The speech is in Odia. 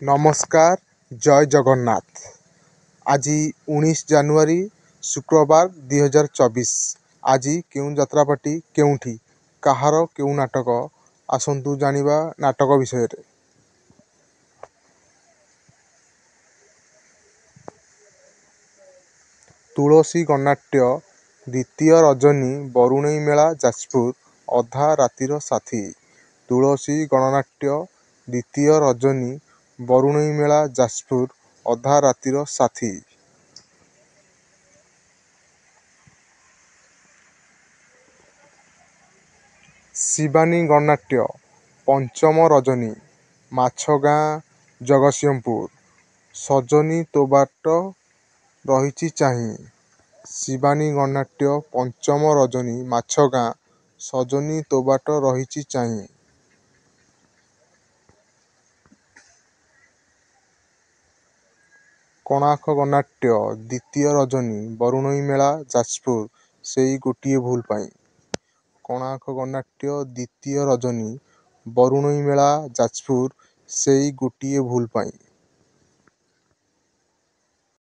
ନମସ୍କାର, ଜୟ ଜଗନ୍ନାଥ। ଆଜି 19 ଜାନୁଆରୀ, ଶୁକ୍ରବାର, 2024। ଆଜି କେଉଁ ଯାତ୍ରାପାର୍ଟି, କେଉଁଠି, କାହାର କେଉଁ ନାଟକ, ଆସନ୍ତୁ ଜାଣିବା ନାଟକ ବିଷୟରେ। ତୁଳସୀ ଗଣନାଟ୍ୟ, ଦ୍ୱିତୀୟ ରଜନୀ, ବରୁଣେଇ ମେଳା, ଯାଜପୁର, ଅଧା ରାତିର ସାଥୀ। ତୁଳସୀ ଗଣନାଟ୍ୟ, ଦ୍ୱିତୀୟ ରଜନୀ, ବରୁଣେଇ ମେଳା, ଯାଜପୁର, ଅଧା ରାତିର ସାଥୀ। ଶିବାନୀ ଗଣନାଟ୍ୟ, ପଞ୍ଚମ ରଜନୀ, ମାଛଗାଁ, ଜଗତସିଂହପୁର, ସଜନୀ ତୋ ବାଟ ରହିଛି ଚାହିଁ। ଶିବାନୀ ଗଣନାଟ୍ୟ, ପଞ୍ଚମ ରଜନୀ, ମାଛଗାଁ, ସଜନୀ ତୋ ବାଟ ରହିଛି ଚାହିଁ। କୋଣାର୍କ ଗଣନାଟ୍ୟ, ଦ୍ୱିତୀୟ ରଜନୀ, ବରୁଣେଇ ମେଳା, ଯାଜପୁର, ସେଇ ଗୋଟିଏ ଭୁଲ ପାଇଁ। କୋଣାର୍କ ଗଣନାଟ୍ୟ, ଦ୍ୱିତୀୟ ରଜନୀ, ବରୁଣେଇ ମେଳା, ଯାଜପୁର, ସେଇ ଗୋଟିଏ ଭୁଲ ପାଇଁ।